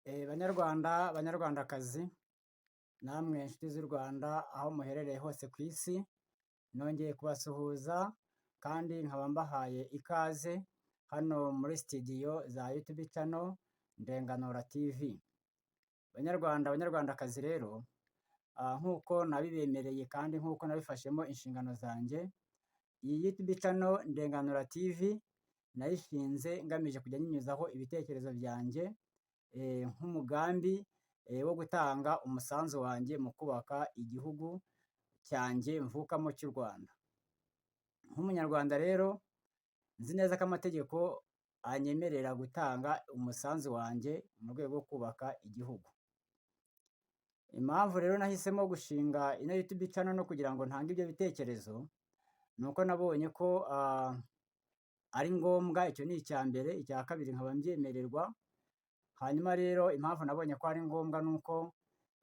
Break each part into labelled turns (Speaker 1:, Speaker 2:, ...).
Speaker 1: Banyarwanda, banyarwandakazi, namwe nshuti z'u Rwanda aho muherereye hose ku isi, nongeye kubasuhuza kandi nkaba mbahaye ikaze hano muri studio za YouTube channel Ndenganura TV. Banyarwanda, banyarwandakazi rero, nk'uko nabibemereye kandi nk'uko nabifashemo inshingano zanjye, iyi YouTube channel Ndenganura TV nayishinze ngamije kujya nyinyuzaho ibitekerezo byanjye nk'umugambi wo gutanga umusanzu wanjye mu kubaka igihugu cyanjye mvukamo cy'u Rwanda. Nk'Umunyarwanda rero, nzi neza ko amategeko anyemerera gutanga umusanzu wanjye mu rwego rwo kubaka igihugu. Impamvu rero nahisemo gushinga ino YouTube channel no kugira ngo ntange ibyo bitekerezo, ni uko nabonye ko ari ngombwa, icyo ni icya mbere, icya kabiri nkaba mbyemererwa. Hanyuma rero impamvu nabonye ko ari ngombwa ni uko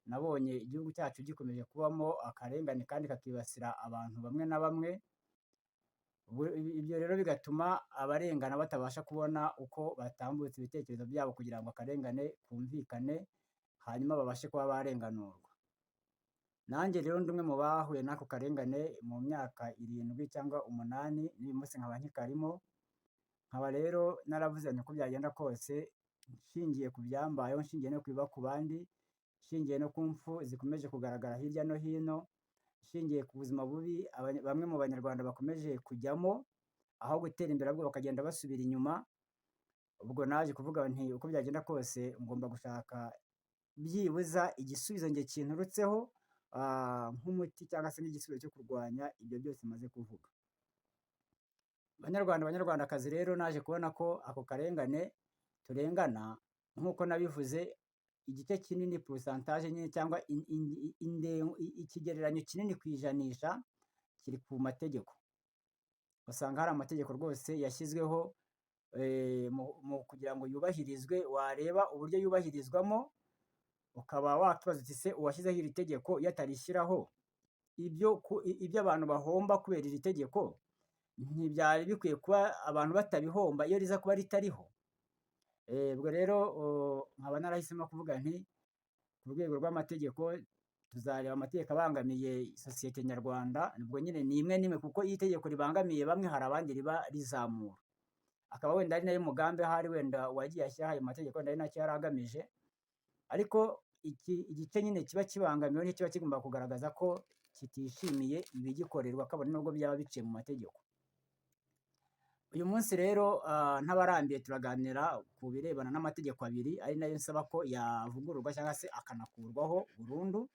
Speaker 1: nabonye igihugu cyacu gikomeje kubamo akarengane kandi kakibasira abantu bamwe na bamwe, ibyo rero bigatuma abarengana batabasha kubona uko batambutsa ibitekerezo byabo kugira ngo akarengane kumvikane, hanyuma babashe kuba barenganurwa. Nanjye rero ndi umwe mu bahuye n'ako karengane mu myaka 7 cyangwa 8, n'uyu munsi nkaba nkikarimo, nkaba rero naravuze nti uko byagenda kose, nshingiye ku byambayeho, nshingiye no ku biba ku bandi, nshingiye no ku mfu zikomeje kugaragara hirya no hino, nshingiye ku buzima bubi bamwe mu Banyarwanda bakomeje kujyamo, aho gutera imbere ahubwo bakagenda basubira inyuma, ubwo naje kuvuga nti uko byagenda kose ngomba gushaka byibuza igisubizo njye kinturutseho, nk'umuti cyangwa se nk'igisubizo cyo kurwanya ibyo byose maze kuvuga. Banyarwanda, banyarwandakazi rero, naje kubona ko ako karengane turengana, nk'uko nabivuze, igice kinini, pourcentage nyine, cyangwa ikigereranyo kinini ku ijanisha kiri ku mategeko. Usanga hari amategeko rwose yashyizweho mu kugira ngo yubahirizwe, wareba uburyo yubahirizwamo ukaba wakibaza uti: "Se uwashyizeho iri tegeko iyo atarishyiraho, ibyo abantu bahomba kubera iri tegeko ntibyari bikwiye kuba abantu batabihomba iyo riza kuba ritariho?" Ubwo rero nkaba narahisemo kuvuga nti ku rwego rw'amategeko tuzareba amategeko abangamiye sosiyete nyarwanda. Ubwo nyine ni imwe n'imwe, kuko iyo itegeko ribangamiye bamwe hari abandi riba rizamura, akaba wenda ari nayo mugambi ahari, wenda uwagiye ashyiraho ayo mategeko wenda ari nacyo yari agamije. Ariko iki igice nyine kiba kibangamiwe ntikiba kigomba kugaragaza ko kitishimiye ibigikorerwa, kabone nubwo byaba biciye mu mategeko. Uyu munsi rero, ntabarambiye, turaganira ku birebana n'amategeko abiri ari nayo nsaba ko yavugururwa cyangwa se akanakurwaho burundu,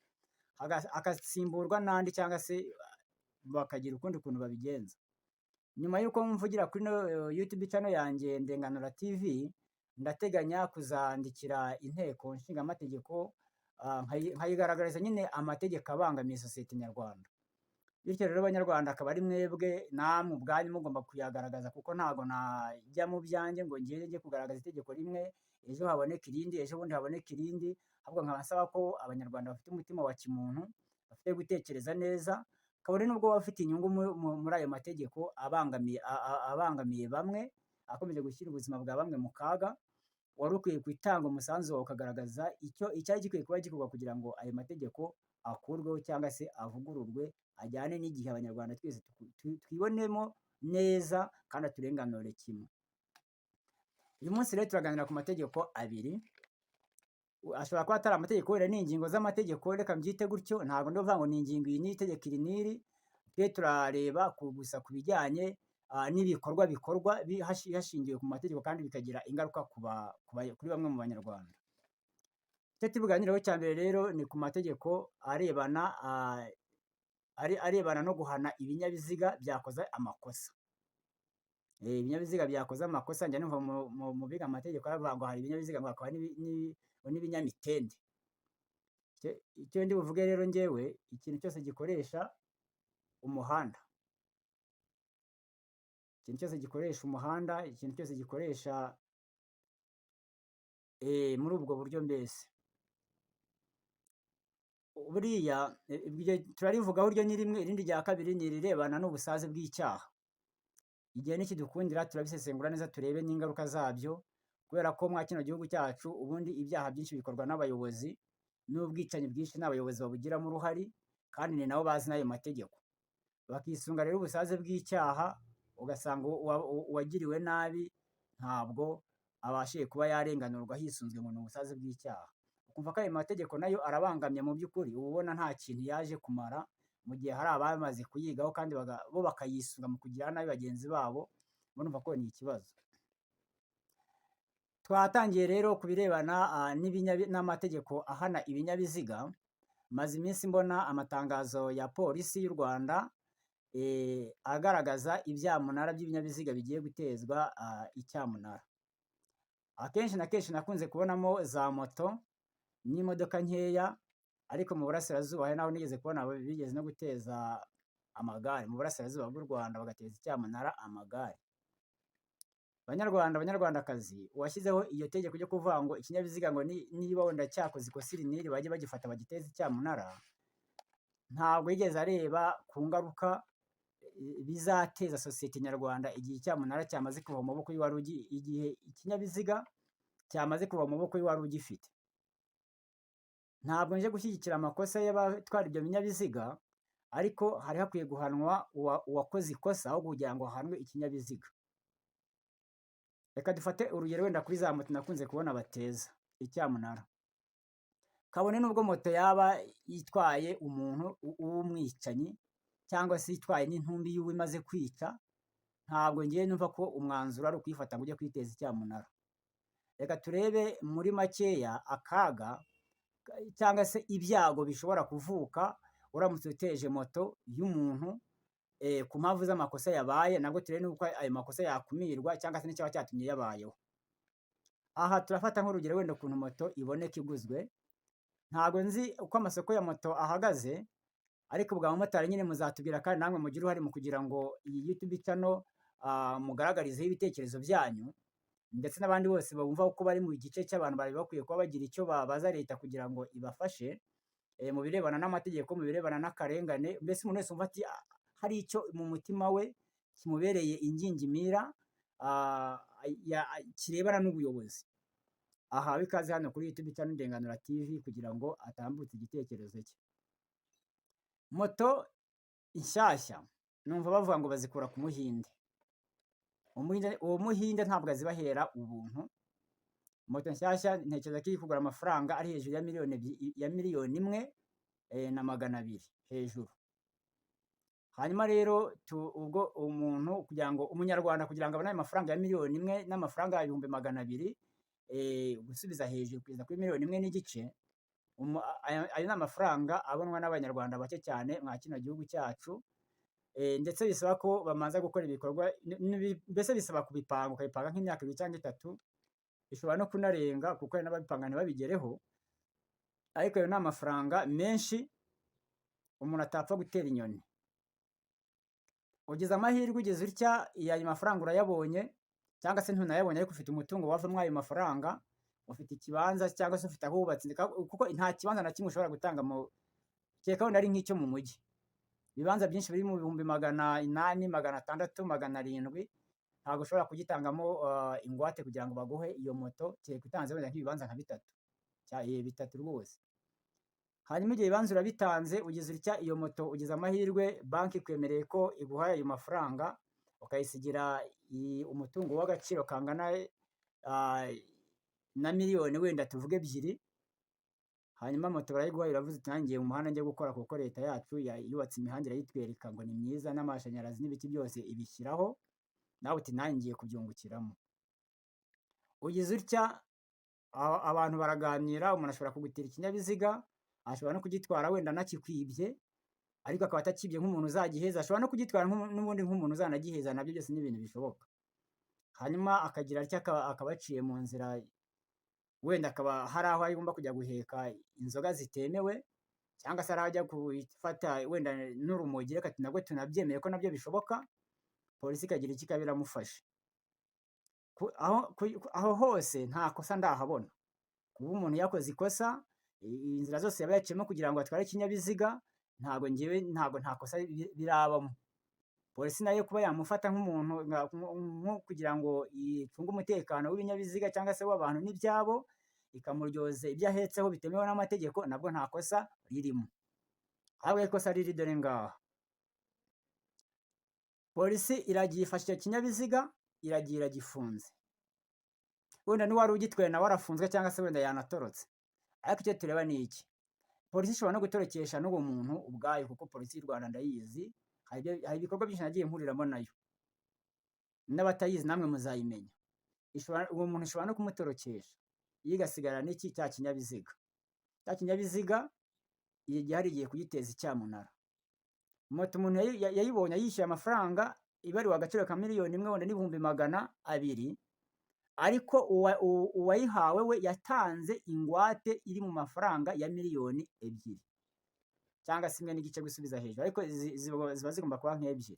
Speaker 1: agasimburwa n'andi cyangwa se bakagira ukundi kuntu babigenza. Nyuma y'uko mvugira kuri ino YouTube channel yanjye Ndenganura TV, ndateganya kuzandikira Inteko Nshingamategeko, nkayigaragariza nyine amategeko abangamiye sosiyete nyarwanda. Bityo rero Banyarwanda, akaba ari mwebwe namwe ubwanyu mugomba kuyagaragaza, kuko ntabwo najya mu byanjye ngo ngende njye kugaragaza itegeko rimwe, ejo haboneka irindi, ejo bundi haboneka irindi. Ahubwo nkaba nsaba ko Abanyarwanda bafite umutima wa kimuntu, bafite gutekereza neza, kabone nubwo waba ufite inyungu muri ayo mategeko abangamiye bamwe, akomeje gushyira ubuzima bwa bamwe mu kaga, wari ukwiye gutanga umusanzu wawe ukagaragaza icyo icyari gikwiye kuba gikorwa kugira ngo ayo mategeko akurweho cyangwa se avugururwe ajyane n'igihe, Abanyarwanda twese twibonemo neza kandi aturenganure kimwe. Uyu munsi rero turaganira ku mategeko abiri, ashobora kuba atari amategeko, wenda ni ingingo z'amategeko, reka mbyite gutyo. Ntabwo ndavuga ngo ni ingingo iyi n'itegeko iri n'iri. Twe turareba gusa ku bijyanye n'ibikorwa bikorwa hashingiwe ku mategeko kandi bikagira ingaruka kuri bamwe mu Banyarwanda. Icyo turi buganireho cya mbere rero ni ku mategeko arebana no guhana ibinyabiziga byakoze amakosa. Ibinyabiziga byakoze amakosa, njya numva mu biga amategeko bavuga ngo hari ibinyabiziga, ngo hakaba n'ibinyamitende. Icyo ndi buvuge rero njyewe, ikintu cyose gikoresha umuhanda, ikintu cyose gikoresha umuhanda, ikintu cyose gikoresha muri ubwo buryo mbese. Buriya iryo turarivugaho, iryo ni rimwe. Irindi rya kabiri ni irirebana n'ubusaze bw'icyaha. Igihe nikidukundira turabisesengura neza, turebe n'ingaruka zabyo. Kubera ko mwa kino gihugu cyacu ubundi ibyaha byinshi bikorwa n'abayobozi, n'ubwicanyi bwinshi n'abayobozi babugiramo uruhare, kandi ni nabo bazi n'ayo mategeko. Bakisunga rero ubusaze bw'icyaha, ugasanga uwagiriwe nabi ntabwo abashije kuba yarenganurwa hisunzwe ngo ni ubusaze bw'icyaha. Ukumva ko ayo mategeko nayo arabangamye mu by'ukuri, uba ubona nta kintu yaje kumara mu gihe hari abamaze kuyigaho kandi bo bakayisunga mu kugirira nabi bagenzi babo, murumva ko ni ikibazo. Twatangiye rero ku birebana n'amategeko ahana ibinyabiziga. Maze iminsi mbona amatangazo ya Polisi y'u Rwanda agaragaza ibyamunara by'ibinyabiziga bigiye gutezwa icyamunara. Akenshi na kenshi nakunze kubonamo za moto n'imodoka nkeya, ariko mu burasirazuba hari n'aho nigeze kubona bigeze no guteza amagare, mu burasirazuba bw'u Rwanda bagateza icyamunara amagare. Banyarwanda, banyarwandakazi, uwashyizeho iryo tegeko ryo kuvuga ngo ikinyabiziga ngo niba wenda cyakoze ikosa iri n'iri bajye bagifata bagiteze icyamunara, ntabwo yigeze areba ku ngaruka bizateza sosiyete nyarwanda igihe icyamunara cyamaze kuva mu maboko y'uwari, igihe ikinyabiziga cyamaze kuva mu maboko y'uwari ugifite. Ntabwo nje gushyigikira amakosa y'abatwara ibyo binyabiziga, ariko hari hakwiye guhanwa uwakoze ikosa aho kugira ngo hahanwe ikinyabiziga. Reka dufate urugero wenda kuri za moto nakunze kubona bateza icyamunara. Kabone n'ubwo moto yaba itwaye umuntu w'umwicanyi cyangwa se itwaye n'intumbi y'uwo imaze kwica, ntabwo ngewe numva ko umwanzuro ari ukuyifata ngo ujye kuyiteza icyamunara. Reka turebe muri makeya akaga cyangwa se ibyago bishobora kuvuka uramutse uteje moto y'umuntu ku mpamvu z'amakosa yabaye, nabwo turebe n'uko ayo makosa yakumirwa cyangwa se n'icyaba cyatumye yabayeho. Aha turafata nk'urugero wenda ukuntu moto iboneka iguzwe. Ntabwo nzi uko amasoko ya moto ahagaze, ariko ubwo abamotari nyine muzatubwira, kandi namwe mugire uruhare mu kugira ngo iyi YouTube channel mugaragarizeho ibitekerezo byanyu, ndetse n'abandi bose bumva ko bari mu gice cy'abantu bari bakwiye kuba bagira icyo babaza leta kugira ngo ibafashe mu birebana n'amategeko, mu birebana n'akarengane, mbese umuntu wese wumva ati hari icyo mu mutima we kimubereye ingingimira kirebana n'ubuyobozi, ahawe ikaze hano kuri YouTube channel Ndenganura TV kugira ngo atambutse igitekerezo cye. Moto inshyashya numva bavuga ngo bazikura ku Muhinde. Uwo Muhinde ntabwo azibahera ubuntu. Moto nshyashya ntekereza ko iri kugura amafaranga ari hejuru ya miliyoni 2, ya 1,200,000 hejuru. Hanyuma rero ubwo umuntu kugira ngo umunyarwanda kugira ngo abone ayo mafaranga ya 1,200,000 gusubiza hejuru kugeza kuri 1,5 miliyoni, ayo ni amafaranga abonwa n'abanyarwanda bake cyane mwa kino gihugu cyacu, ndetse bisaba ko bamanza gukora ibikorwa, mbese bisaba kubipanga, ukabipanga nk'imyaka 2 cyangwa 3, bishobora no kunarenga kuko hari n'ababipanga ntibabigereho, ariko ayo ni amafaranga menshi umuntu atapfa gutera inyoni. Ugize amahirwe ugize utya ayo mafaranga urayabonye, cyangwa se ntunayabonye ariko ufite umutungo wavamo ayo mafaranga, ufite ikibanza cyangwa se ufite aho wubatse, kuko nta kibanza na kimwe ushobora gutanga mu kereka wenda ari nk'icyo mu mujyi. Ibibanza byinshi biri mu 800,000, 600,000, 700,000, ntabwo ushobora kugitangamo ingwate kugira ngo baguhe iyo moto, kereka utanze wenda nk'ibibanza nka bitatu, bitatu rwose. Hanyuma ibyo bibanza urabitanze, ugize utya iyo moto ugize amahirwe banki ikwemereye ko iguhaye ayo mafaranga, ukayisigira umutungo w'agaciro kangana na miliyoni wenda tuvuge 2, hanyuma moto barayiguhaye, uravuze uti nanjye ngiye mu muhanda njye gukora, kuko leta yacu yubatse imihanda irayitwereka ngo ni myiza n'amashanyarazi n'ibiki byose ibishyiraho, nawe uti nanjye ngiye kubyungukiramo. Ugize utya abantu baraganira, umuntu ashobora kugutira ikinyabiziga, ashobora no kugitwara wenda anakikwibye, ariko akaba atakibye nk'umuntu uzagiheza, ashobora no kugitwara n'ubundi nk'umuntu uzanagiheza, nabyo byose ni ibintu bishoboka. Hanyuma akagira atya akaba aciye mu nzira, wenda akaba hari aho agomba kujya guheka inzoga zitemewe, cyangwa se hari aho ajya gufata wenda n'urumogi, reka nabwo tunabyemere ko nabyo bishoboka, polisi ikagira icyo ikaba iramufashe. Aho hose nta kosa ndahabona. Kuba umuntu yakoze ikosa, inzira zose yaba yaciyemo kugira ngo atware ikinyabiziga, ntabwo njyewe ntabwo nta kosa birabamo. Polisi nayo kuba yamufata nk'umuntu nko kugira ngo icunge umutekano w'ibinyabiziga cyangwa se w'abantu n'ibyabo, ikamuryoza ibyo ahetseho bitemewe n'amategeko, nabwo nta kosa ririmo. Ahubwo ikosa riri dore ngaha: polisi iragiye ifashe icyo kinyabiziga, iragiye iragifunze, wenda n'uwari ugitwaye nawe arafunzwe cyangwa se wenda yanatorotse. Ariko icyo tureba ni iki: polisi ishobora no gutorokesha n'uwo muntu ubwayo, kuko Polisi y'u Rwanda ndayizi, hari ibikorwa byinshi nagiye mpuriramo nayo. N'abatayizi namwe muzayimenya. Uwo muntu ishobora no kumutorokesha, iyo igasigarana n'iki? Cya kinyabiziga. Cya kinyabiziga igihe hari igiye kugiteza icyamunara. Moto umuntu yayibonye yishyuye amafaranga ibariwe agaciro ka 1 miliyoni wenda n'200,000, ariko uwayihawe we yatanze ingwate iri mu mafaranga ya miliyoni 2 cyangwa se 1.5 gusubiza hejuru, ariko ziba zigomba kuba nk'ebyiri.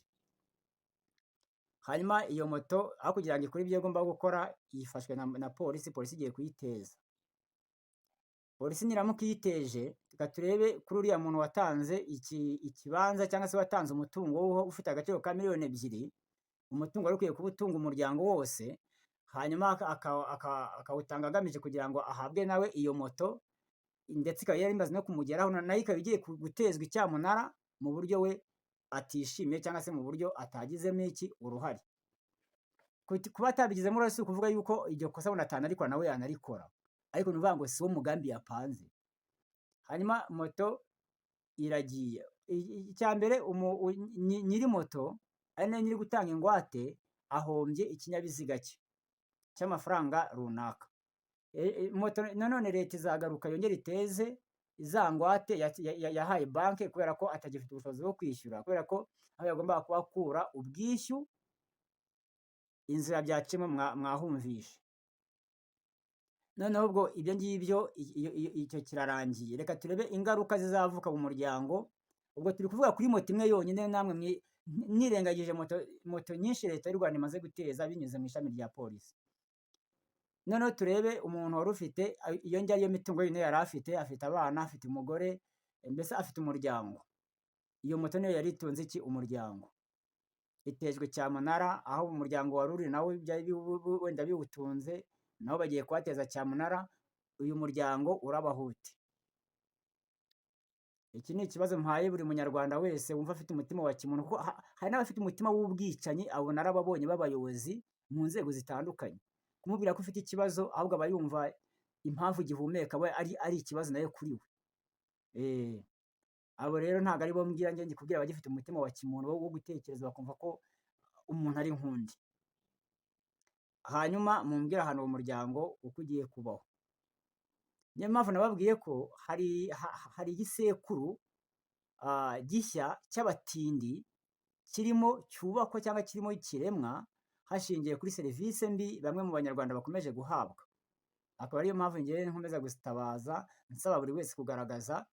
Speaker 1: Hanyuma iyo moto, aho kugira ngo ikore ibyo igomba gukora, yifashwe na polisi. Polisi igiye kuyiteza. Polisi niramuka iyiteje, reka turebe kuri uriya muntu watanze ikibanza cyangwa se watanze umutungo ufite agaciro ka miliyoni 2, umutungo wari ukwiye kuba utunga umuryango wose, hanyuma akawutanga agamije kugira ngo ahabwe nawe iyo moto, ndetse ikaba yari imaze no kumugeraho, nayo ikaba igiye gutezwa icyamunara mu buryo we atishimiye cyangwa se mu buryo atagizemo iki? Uruhare. Kuba atabigizemo uruhare si ukuvuga yuko iryo kosa wenda atanarikora, nawe yanarikora, ariko ni ukuvuga ngo si wo mugambi yapanze. Hanyuma moto iragiye. Icya mbere, nyiri moto ari nawe nyiri gutanga ingwate ahombye ikinyabiziga cye cy'amafaranga runaka. Moto nanone Leta izagaruka yongere iteze za ngwate yahaye banki, kubera ko atagifite ubushobozi bwo kwishyura, kubera ko aho yagombaga kuba akura ubwishyu inzira byaciyemo mwahumvishe. Noneho ubwo ibyo ngibyo, icyo kirarangiye. Reka turebe ingaruka zizavuka mu muryango. Ubwo turi kuvuga kuri moto imwe yonyine, namwe nirengagije moto nyinshi Leta y'u Rwanda imaze guteza binyuze mu ishami rya polisi. Noneho turebe umuntu wari ufite iyo ngiyo ariyo mitungo yonyine yari afite: afite abana, afite umugore, mbese afite umuryango. Iyo moto niyo yari itunze iki? Umuryango. Itejwe cyamunara, aho umuryango wari uri nawe byari wenda biwutunze, nabo bagiye kuhateza cyamunara. Uyu muryango urabaho ute? Iki ni ikibazo mpaye buri munyarwanda wese wumva afite umutima wa kimuntu, kuko hari n'abafite umutima w'ubwicanyi. Abo narababonye b'abayobozi mu nzego zitandukanye. Kumubwira ko ufite ikibazo, ahubwo aba yumva impamvu ugihumeka we ari ikibazo nawe kuri we. Abo rero ntabwo ari bo mbwira njye, ndi kubwira abagifite umutima wa kimuntu wo gutekereza, bakumva ko umuntu ari nk'undi. Hanyuma mumbwire ahantu uwo muryango uko ugiye kubaho. Niyo mpamvu nababwiye ko hari igisekuru gishya cy'abatindi kirimo cyubakwa cyangwa kirimo kiremwa hashingiwe kuri serivisi mbi bamwe mu banyarwanda bakomeje guhabwa. Akaba ariyo mpamvu ngewe nkomeza gutabaza nsaba buri wese kugaragaza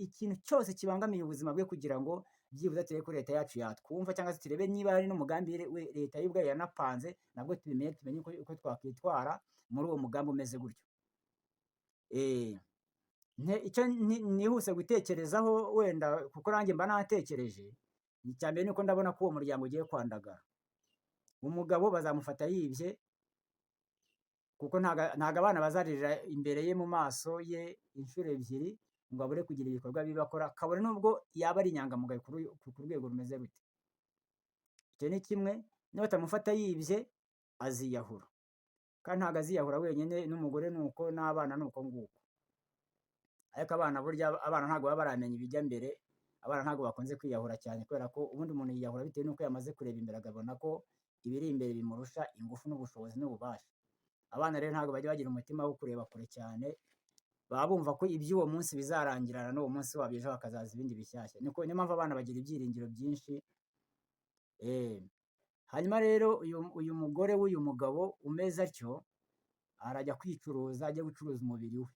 Speaker 1: ikintu cyose kibangamiye ubuzima bwe, kugira ngo byibuze turebe ko Leta yacu yatwumva, cyangwa se turebe niba hari n'umugambi Leta yo ubwayo yanapanze, nabwo tubimenye, tumenye uko twakwitwara muri uwo mugambi umeze gutyo. Icyo nihuse gutekerezaho wenda, kuko nanjye mba natekereje, icya mbere ni uko ndabona ko uwo muryango ugiye kwandagara. Umugabo bazamufata yibye, kuko ntago abana bazaririra imbere ye, mu maso ye, inshuro ebyiri ngo abure kugira ibikorwa bibi akora, kabone n'ubwo yaba ari inyangamugayo ku rwego rumeze rute. Icyo ni kimwe. Niba batamufata yibye, aziyahura, kandi ntabwo aziyahura wenyine, n'umugore ni uko, n'abana ni uko nguko. Ariko abana, burya abana ntabwo baba baramenya ibijya mbere. Abana ntabwo bakunze kwiyahura cyane, kubera ko ubundi umuntu yiyahura bitewe n'uko yamaze kureba imbere, akabona ko ibiri imbere bimurusha ingufu n'ubushobozi n'ububasha. Abana rero ntabwo bajya bagira umutima wo kureba kure cyane, baba bumva ko iby'uwo munsi bizarangirana n'uwo munsi wabyo, ejo hakazaza ibindi bishyashya. Niko niyo mpamvu abana bagira ibyiringiro byinshi. Hanyuma rero uyu mugore w'uyu mugabo umeze atyo arajya kwicuruza, ajya gucuruza umubiri we.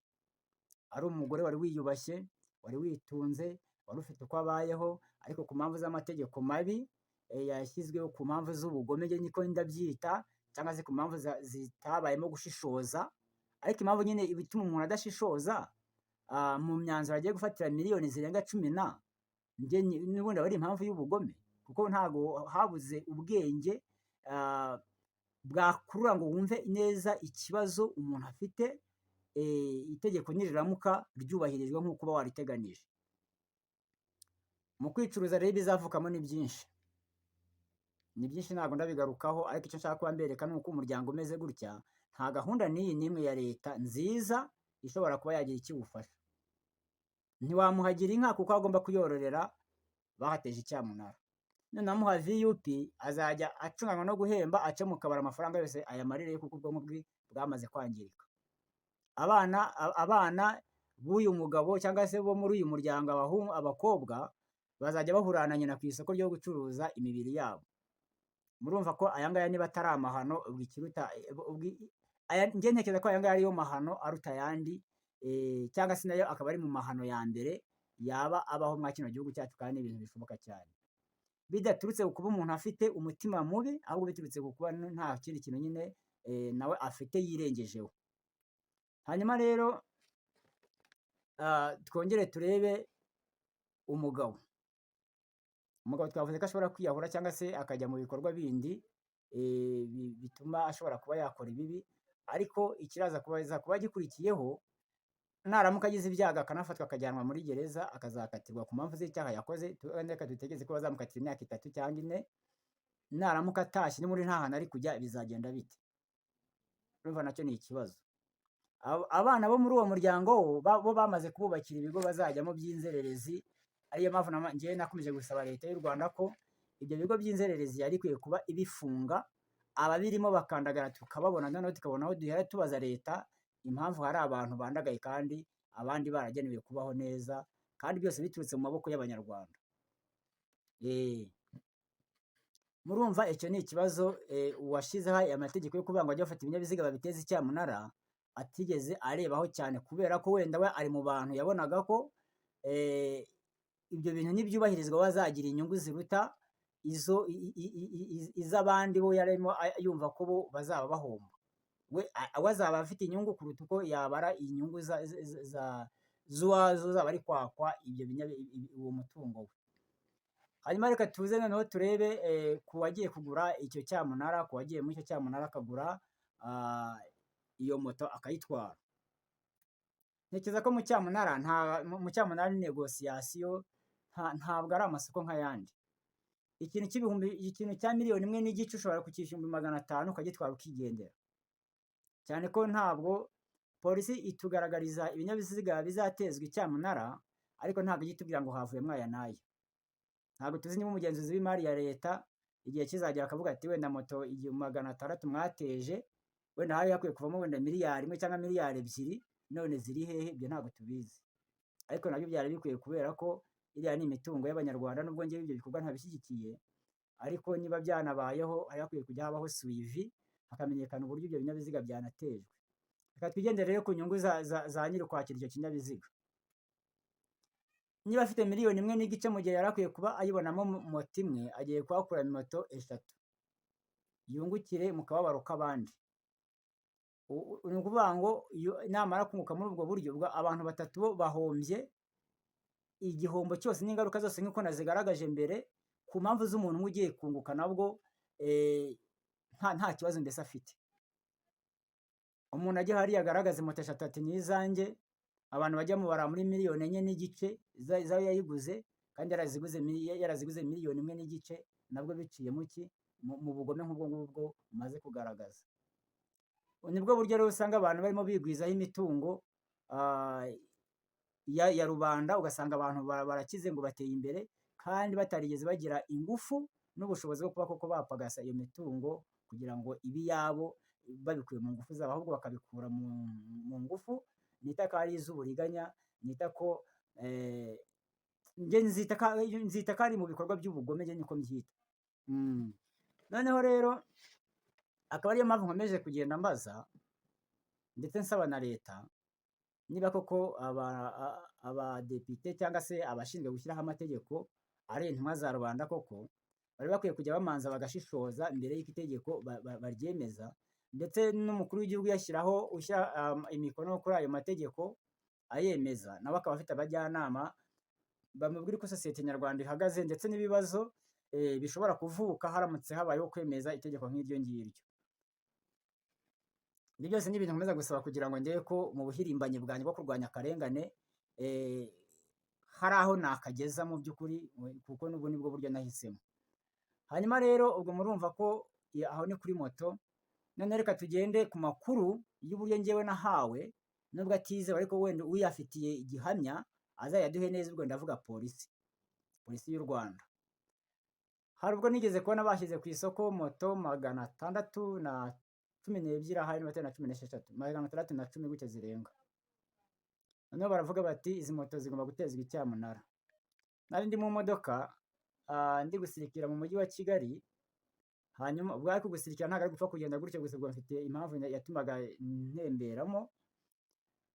Speaker 1: Ari umugore wari wiyubashye, wari witunze, wari ufite uko abayeho, ariko ku mpamvu z'amategeko mabi yashyizweho, ku mpamvu z'ubugome, njye niko ndabyita, cyangwa se ku mpamvu zitabayemo gushishoza. Ariko impamvu nyine ituma umuntu adashishoza mu myanzuro agiye gufatira miliyoni zirenga cumi na, njye n'ubundi aba ari impamvu y'ubugome. Kuko ntago habuze ubwenge bwakurura ngo wumve neza ikibazo umuntu afite, itegeko niriramuka ryubahirijwe nk'uko uba wariteganije. Mu kwicuruza rero ibizavukamo ni byinshi. Ni byinshi, ntabwo ndabigarukaho, ariko icyo nshaka kuba mbereka ni uko umuryango umeze gutya, nta gahunda n'iyi n'imwe ya leta nziza ishobora kuba yagira icyo iwufasha. Ntiwamuhagira inka kuko agomba kuyororera bahateje icyamunara. Nunamuha VUP azajya acunganwa no guhemba, ace mu kabari amafaranga yose ayamarire kuko ubwonko bwe bwamaze kwangirika. Abana b'uyu mugabo cyangwa se bo muri uyu muryango, abahungu, abakobwa, bazajya bahurana na nyina ku isoko ryo gucuruza imibiri yabo. Murumva ko aya ngaya niba atari amahano, ubwo ikiruta aya, njye ntekereza ko aya ngaya ariyo mahano aruta ayandi, cyangwa se nayo akaba ari mu mahano ya mbere yaba abaho mwa kino gihugu cyacu, kandi ni ibintu bishoboka cyane. Bidaturutse ku kuba umuntu afite umutima mubi, ahubwo biturutse ku kuba nta kindi kintu nyine nawe afite yirengejeho. Hanyuma rero twongere turebe umugabo. Umugabo twavuze ko ashobora kwiyahura cyangwa se akajya mu bikorwa bindi bituma ashobora kuba yakora ibibi, ariko ikiraza kuba gikurikiyeho, naramuka agize ibyago akanafatwa akajyanwa muri gereza akazakatirwa ku mpamvu z'icyaha yakoze, reka dutegereze ko bazamukatira imyaka 3 cyangwa 4, naramuka atashye n'ubundi nta hantu ari kujya, bizagenda bite? Urumva nacyo ni ikibazo. Abana bo muri uwo muryango bo bamaze kububakira ibigo bazajyamo by'inzererezi, ariyo mpamvu njyewe nakomeje gusaba leta y'u Rwanda ko ibyo bigo by'inzererezi yari ikwiye kuba ibifunga, ababirimo bakandagara tukababona, noneho tukabona aho duhera tubaza leta impamvu hari abantu bandagaye kandi abandi baragenewe kubaho neza, kandi byose biturutse mu maboko y'Abanyarwanda. Murumva icyo ni ikibazo uwashyizeho aya mategeko yo kuvuga ngo bajye bafata ibinyabiziga babiteze icyamunara atigeze arebaho cyane, kubera ko wenda we ari mu bantu yabonaga ko ibyo bintu nibyubahirizwa bazagira inyungu ziruta izo iz'abandi bo yarimo yumva ko bo bazaba bahomba. We azaba afite inyungu kuruta uko yabara inyungu z'uwazaba ari kwakwa ibyo uwo mutungo we. Hanyuma reka tuze noneho turebe ku wagiye kugura icyo cyamunara, ku wagiye muri icyo cyamunara akagura iyo moto akayitwara. Ntekereza ko mu cyamunara nta mu cyamunara ni négociation, ntabwo ari amasoko nk'ayandi. Ikintu cy'ibihumbi, ikintu cya miliyoni 1.5 ushobora kukishyura 500,000 ukagitwara ukigendera. Cyane ko ntabwo polisi itugaragariza ibinyabiziga bizatezwa icyamunara, ariko ntabwo ijya itubwira ngo havuyemo aya n'aya. Ntabwo tuzi niba umugenzuzi w'imari ya leta igihe kizagera akavuga ati wenda moto 1600 mwateje, wenda hari hakwiye kuvamo wenda miliyari 1 cyangwa miliyari 2, none ziri hehe? Ibyo ntabwo tubizi. Ariko nabyo byari bikwiye kubera ko iriya ni imitungo y'Abanyarwanda, nubwo njyewe ibyo bikorwa ntabishyigikiye, ariko niba byanabayeho hari hakwiye kujya habaho suivi, hakamenyekana uburyo ibyo binyabiziga byanatejwe. Reka twigendere rero ku nyungu za nyiri ukwakira icyo kinyabiziga. Niba afite miliyoni 1.5 mu gihe yari akwiye kuba ayibonamo moto imwe, agiye kuhakura moto 3. Yungukire mu kababaro k'abandi. Ni ukuvuga ngo namara kunguka muri ubwo buryo, abantu batatu bo bahombye igihombo cyose n'ingaruka zose nk'uko nazigaragaje mbere, ku mpamvu z'umuntu umwe ugiye kunguka nabwo nta kibazo mbese afite. Umuntu ajya hariya agaragaze moto 3 ati ni izanjye, abantu bajya mubara muri miliyoni 4.5 zayo yayiguze, kandi yaraziguze miliyoni 1.5, nabwo biciye mu ki? Mu bugome nk'ubwo ngubwo maze kugaragaza. Nibwo buryo rero usanga abantu barimo bigwizaho imitungo ya rubanda, ugasanga abantu barakize ngo bateye imbere, kandi batarigeze bagira ingufu n'ubushobozi bwo kuba koko bapagasa iyo mitungo kugira ngo ibe iyabo babikuye mu ngufu zabo, ahubwo bakabikura mu ngufu nita ko ari iz'uburiganya, nita ko njye nzita ko ari mu bikorwa by'ubugome, njye niko mbyita. Noneho rero akaba ariyo mpamvu nkomeje kugenda mbaza ndetse nsaba na leta niba koko abadepite cyangwa se abashinzwe gushyiraho amategeko ari intumwa za rubanda koko, bari bakwiye kujya bamanza bagashishoza mbere y'uko itegeko baryemeza, ndetse n'umukuru w'igihugu yashyiraho ushyira imikono kuri ayo mategeko ayemeza, nawe akaba afite abajyanama bamubwira uko sosiyete nyarwanda ihagaze ndetse n'ibibazo. bishobora kuvuka haramutse habayeho kwemeza itegeko nk'iryo ngiryo. Ibyo byose ni ibintu nkomeza gusaba kugira ngo ndebe ko mu buhirimbanyi bwanjye bwo kurwanya akarengane hari aho nakageza mu by'ukuri, kuko n'ubu nibwo buryo nahisemo. Hanyuma rero ubwo murumva ko aho ni kuri moto. None reka tugende ku makuru y'uburyo njyewe nahawe, nubwo atizewe ariko wenda uyafitiye igihamya azayaduhe neza. Ubwo ndavuga polisi, polisi y'u Rwanda. Hari ubwo nigeze kubona bashyize ku isoko moto 612, ahari niba atari na 16, 610 gutya zirenga. Noneho baravuga bati: "Izi moto zigomba gutezwa icyamunara." Nari ndi mu modoka, ndi gusirikira mu mujyi wa Kigali. Hanyuma ubwo ariko gusirikira ntabwo ari gupfa kugenda gutyo gusa, ubwo mfite impamvu yatumaga ntemberamo.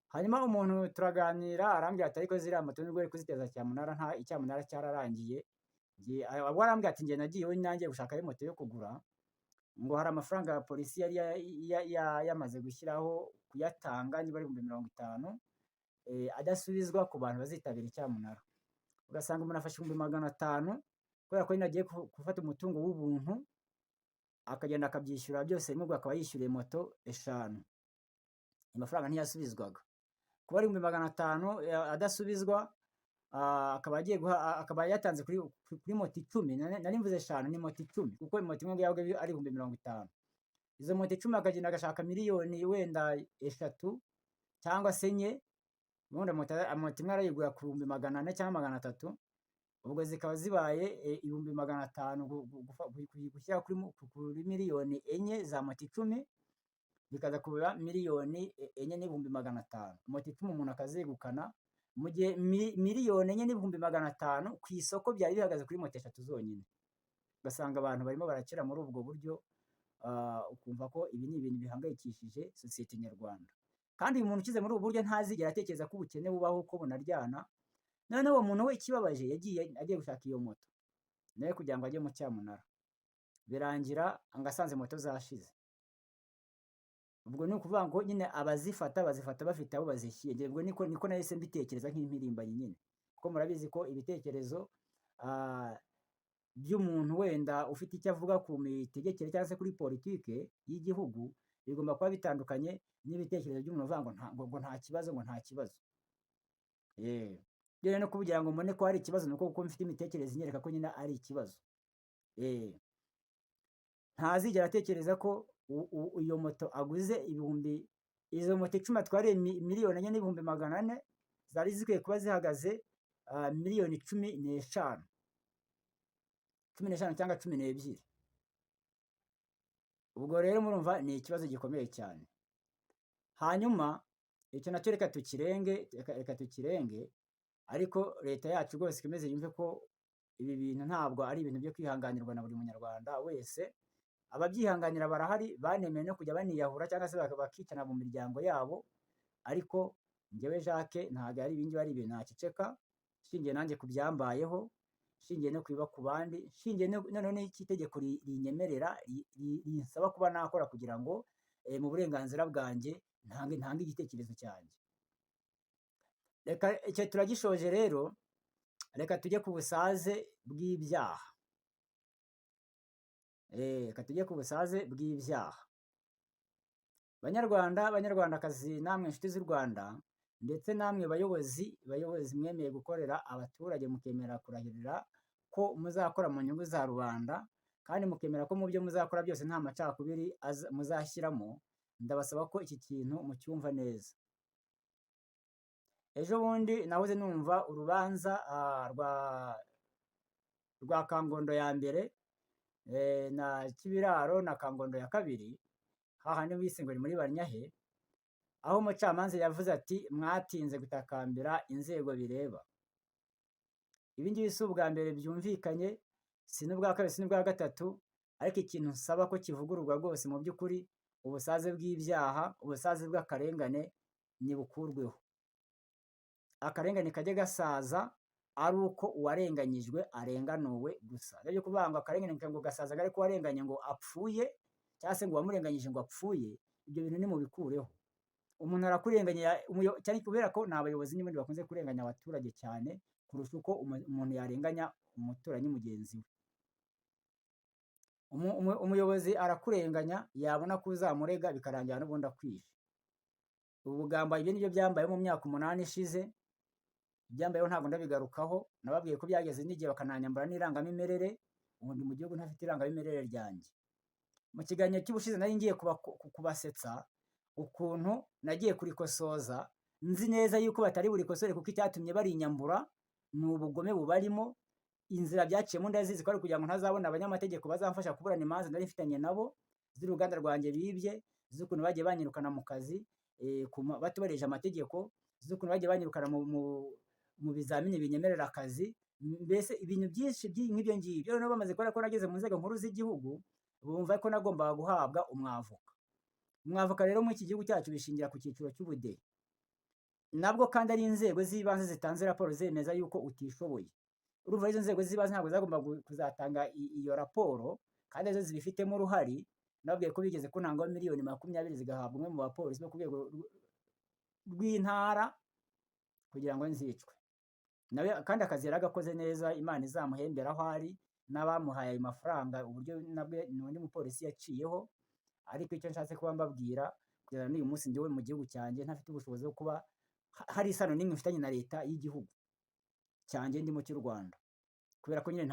Speaker 1: Hanyuma umuntu turaganira, arambwira ati: "Ariko ziriya moto nubwo bari kuziteza cyamunara, nta icyamunara cyararangiye." Ubwo arambwira ati: "Njye nagiyeyo nanjye gushakayo moto yo kugura," ngo hari amafaranga ya polisi yari yamaze gushyiraho kuyatanga, niba ari 50,000 adasubizwa ku bantu bazitabira icyamunara. Ugasanga umuntu afashe 500,000 kubera ko nyine agiye gufata umutungo w'ubuntu, akagenda akabyishyura byose rimwe, ubwo akaba yishyuriye moto eshanu. Amafaranga ntiyasubizwaga. Kuba ari 500,000 adasubizwa, akaba agiye guha, akaba yatanze kuri moto 10, nari mvuze eshanu, ni moto 10, kuko moto imwe yabaga ari 50,000. Izo moto 10 akagenda agashaka miliyoni wenda 3 cyangwa se 4, ubundi moto imwe arayigura ku 400,000 cyangwa 300,000, ubwo zikaba zibaye 500,000 gushyira kuri miliyoni 4 za moto 10, bikaza kuba 4,500,000. Moto 10 umuntu akazegukana, mu gihe 4,500,000 ku isoko byari bihagaze kuri moto eshatu zonyine. Ugasanga abantu barimo barakira muri ubwo buryo, ukumva ko ibi ni ibintu bihangayikishije sosiyete nyarwanda. Kandi uyu muntu ukize muri ubu buryo ntazigera atekereza ko ubukene bubaho, ko bunaryana. Noneho uwo muntu we ikibabaje, yagiye agiye gushaka iyo moto nawe kugira ngo ajye mu cyamunara, birangira ngo asanze moto zashize. Ubwo ni ukuvuga ngo nyine abazifata bazifata bafite abo bazishyiriye. Ubwo niko nahise mbitekereza nk'impirimbanyi nyine, kuko murabizi ko ibitekerezo by'umuntu wenda ufite icyo avuga ku mitegekere cyangwa se kuri politike y'igihugu bigomba kuba bitandukanye n'ibitekerezo by'umuntu uvuga ngo nta kibazo, ngo nta kibazo. Rero no kugira ngo mbone ko hari ikibazo ni uko kuko mfite imitekerereze inyereka ko nyine ari ikibazo. Ntazigera atekereza ko iyo moto aguze ibihumbi, izo moto 10 atwariye 4,400,000 zari zikwiye kuba zihagaze miliyoni 15, 15 cyangwa 12. Ubwo rero murumva ni ikibazo gikomeye cyane. Hanyuma icyo nacyo reka tukirenge, reka tukirenge, ariko leta yacu rwose ikomeze yumve ko ibi bintu ntabwo ari ibintu byo kwihanganirwa na buri munyarwanda wese. Ababyihanganira barahari, banemeye no kujya baniyahura cyangwa se bakicana mu miryango yabo, ariko njyewe Jacques ntabwo ari ibingibi ari ibintu naceceka, nshingiye nanjye ku byambayeho, nshingiye no ku biba ku bandi, nshingiye noneho n'icyo itegeko rinyemerera, rinsaba kuba nakora kugira ngo mu burenganzira bwanjye ntange igitekerezo cyanjye. Reka icyo turagishoje rero, reka tujye ku busaze bw'ibyaha. Reka tujye ku busaze bw'ibyaha. Banyarwanda, banyarwandakazi, namwe inshuti z'u Rwanda, ndetse namwe bayobozi mwemeye gukorera abaturage, mukemera kurahirira ko muzakora mu nyungu za rubanda, kandi mukemera ko mu byo muzakora byose nta macakubiri muzashyiramo, ndabasaba ko iki kintu mucyumva neza. Ejo bundi nahoze numva urubanza rwa Kangondo ya mbere na Kibiraro na Kangondo ya kabiri, hahandi bise ngo ni muri Bannyahe, aho umucamanza yavuze ati: "Mwatinze gutakambira inzego bireba." Ibi ngibi si ubwa mbere byumvikanye, si n'ubwa kabiri, si n'ubwa gatatu, ariko ikintu nsaba ko kivugururwa rwose mu by'ukuri, ubusaze bw'ibyaha, ubusaze bw'akarengane nibukurweho. Akarengane kajye gasaza ari uko uwarenganyijwe arenganuwe gusa. Ibyo kuvuga ngo akarengane ngo gasaza ariko uwarenganye ngo apfuye, cyangwa se ngo uwamurenganyije ngo apfuye, ibyo bintu nimubikureho. Umuntu arakurenganya cyane kubera ko ni abayobozi n'ubundi bakunze kurenganya abaturage cyane kurusha uko umuntu yarenganya umuturanyi mugenzi we. Umuyobozi arakurenganya, yabona ko uzamurega bikarangira n'ubundi akwishe. Ubu bugambanyi, ibyo nibyo byambayeho mu myaka 8 ishize. Ibyambayeho ntabwo ndabigarukaho, nababwiye ko byageze n'igihe bakananyambura n'irangamimerere, ubu ndi mu gihugu ntafite irangamimerere ryanjye. Mu kiganiro cy'ubushize nari ngiye kubasetsa ukuntu nagiye kurikosoza, nzi neza yuko batari burikosore kuko icyatumye barinyambura ni ubugome bubarimo, inzira byaciyemo ndazizi ko ari ukugira ngo ntazabona abanyamategeko bazamfasha kuburana imanza nari mfitanye nabo z'uruganda rwanjye bibye, z'ukuntu bagiye banyirukana mu kazi batubahirije amategeko, z'ukuntu bagiye banyirukana mu bizamini binyemerera akazi, mbese ibintu byinshi nk'ibyo ngibyo. Noneho bamaze kubona ko nageze mu nzego nkuru z'igihugu, bumva ko nagombaga guhabwa umwavoka. Umwavoka rero muri iki gihugu cyacu bishingira ku cyiciro cy'ubudehe. Nabwo kandi ari inzego z'ibanze zitanze raporo zemeza yuko utishoboye. Urumva izo nzego z'ibanze ntabwo zagombaga kuzatanga iyo raporo, kandi arizo zibifitemo uruhare. Nababwiye ko bigeze kuntangaho miliyoni 20 zigahabwa umwe mu bapolisi bo ku rwego rw'intara kugira ngo nzicwe. Nawe kandi akazi yaragakoze neza, Imana izamuhembere aho ari, n'abamuhaye ayo mafaranga uburyo nabwe ni undi mupolisi yaciyeho, ariko icyo nshatse kuba mbabwira, kugeza n'uyu munsi njyewe mu gihugu cyanjye ntafite ubushobozi bwo kuba hari isano n'imwe mfitanye na leta y'igihugu cyanjye ndimo cy'u Rwanda. Kubera ko nyine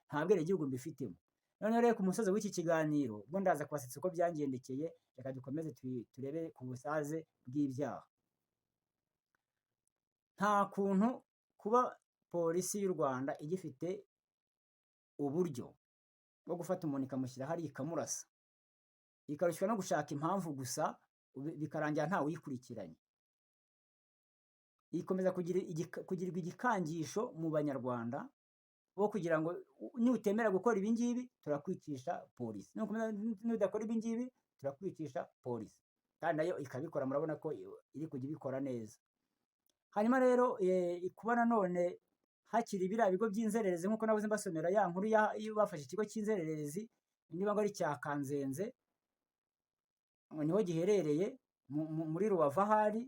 Speaker 1: nta bwenegihugu mbifitemo. Noneho rero ku musozo w'iki kiganiro, ubwo ndaza kubasetsa uko byangendekeye, reka dukomeze turebe ku busaze bw'ibyaha. Nta kuntu kuba polisi y'u Rwanda igifite uburyo bwo gufata umuntu ikamushyira hariya ikamurasa, ikarushywa no gushaka impamvu gusa, bikarangira ntawe uyikurikiranye. Ikomeza kugirirwa igikangisho mu banyarwanda bo kugira ngo nutemera gukora ibi ngibi turakwicisha polisi, nudakora ibi ngibi turakwicisha polisi, kandi nayo ikabikora, murabona ko iri kujya ibikora neza. Hanyuma rero kuba nanone hakiri biriya bigo by'inzererezi nk'uko nabuze mbasomera ya nkuru iyo bafashe ikigo cy'inzererezi, niba ngo ari icya Kanzenze, ngo niho giherereye muri Rubavu ahari,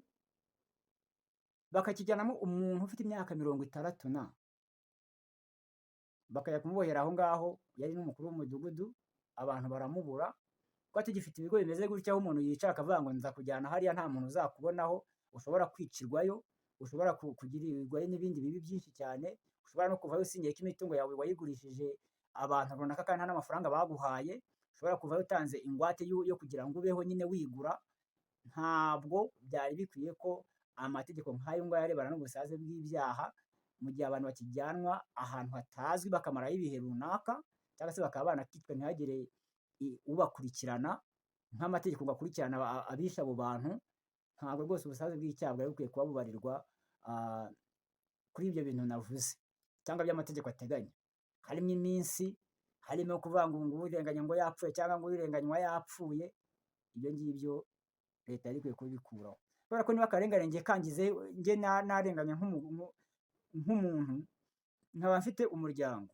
Speaker 1: bakakijyanamo umuntu ufite imyaka 60 na, bakajya kumubohera aho ngaho, yari n'umukuru w'umudugudu, abantu baramubura. Kuba tugifite ibigo bimeze gutya aho umuntu yicara akavuga ngo nza kujyana hariya nta muntu uzakubonaho, ushobora kwicirwayo, ushobora kugirirwayo n'ibindi bibi byinshi cyane, ushobora no kuvayo usinyiye ko imitungo yawe wayigurishije abantu runaka kandi nta n'amafaranga baguhaye, ushobora kuvayo utanze ingwate yo kugira ngo ubeho nyine wigura. Ntabwo byari bikwiye ko amategeko nk'ayo ngayo arebana n'ubusaze bw'ibyaha, mu gihe abantu bakijyanwa ahantu hatazwi bakamarayo ibihe runaka, cyangwa se bakaba banakicwa ntihagire ubakurikirana nk'amategeko ngo akurikirane abishe abo bantu, ntabwo rwose ubusaze bw'icyaha bwari bukwiye kuba bubarirwa kuri ibyo bintu navuze cyangwa by'amategeko ateganya. Harimo iminsi, harimo kuvuga ngo urenganya ngo yapfuye cyangwa ngo urenganywa yapfuye, ibyo ngibyo leta yari ikwiye kubikuraho. Kubera ko niba akarengane njye kangize, njye narenganya nk'umuntu nkaba mfite umuryango,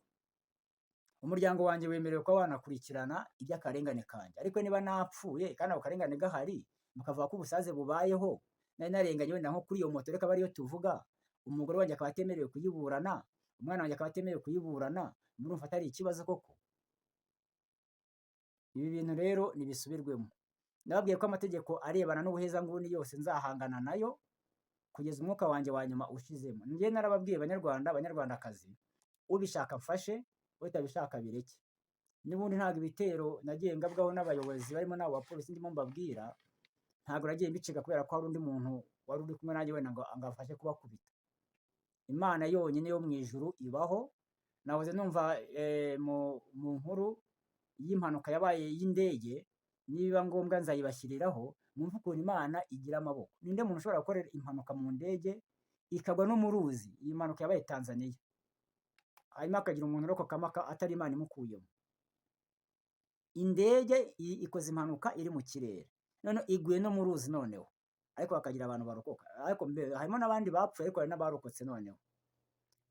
Speaker 1: umuryango wanjye wemerewe kuba wanakurikirana iby'akarengane kanjye, ariko niba napfuye kandi ako karengane gahari, mukavuga ko ubusaze bubayeho, nari narenganye wenda nko kuri iyo moto, reka abe ariyo tuvuga, umugore wanjye akaba atemerewe kuyiburana, umwana wanjye akaba atemerewe kuyiburana, murumva atari ikibazo koko? Ibi bintu rero nibisubirwemo. Nababwiye ko amategeko arebana n'ubuhezanguni yose nzahangana nayo kugeza umwuka wanjye wa nyuma ushizemo. Njye narababwiye banyarwanda, banyarwandakazi, ubishaka amfashe, utabishaka bireke. N'ubundi ntabwo ibitero nagiye ngabwaho n'abayobozi barimo n'abo bapolisi ndimo mbabwira, ntabwo nagiye mbicika kubera ko hari undi muntu wari uri kumwe nanjye wenda ngo afashe kubakubita. Imana yonyine yo mu ijuru ibaho. Nahoze numva mu nkuru y'impanuka yabaye y'indege, nibiba ngombwa nzayibashyiriraho, mwumve ukuntu Imana igira amaboko. Ninde muntu ushobora gukorera impanuka mu ndege ikagwa no mu ruzi? Iyi mpanuka yabaye Tanzania. Hanyuma hakagira umuntu urokokamo atari Imana imukuyemo. Indege ikoze impanuka iri mu kirere, noneho iguye no mu ruzi noneho, ariko hakagira abantu barokoka. Ariko harimo n'abandi bapfuye, ariko hari n'abarokotse noneho.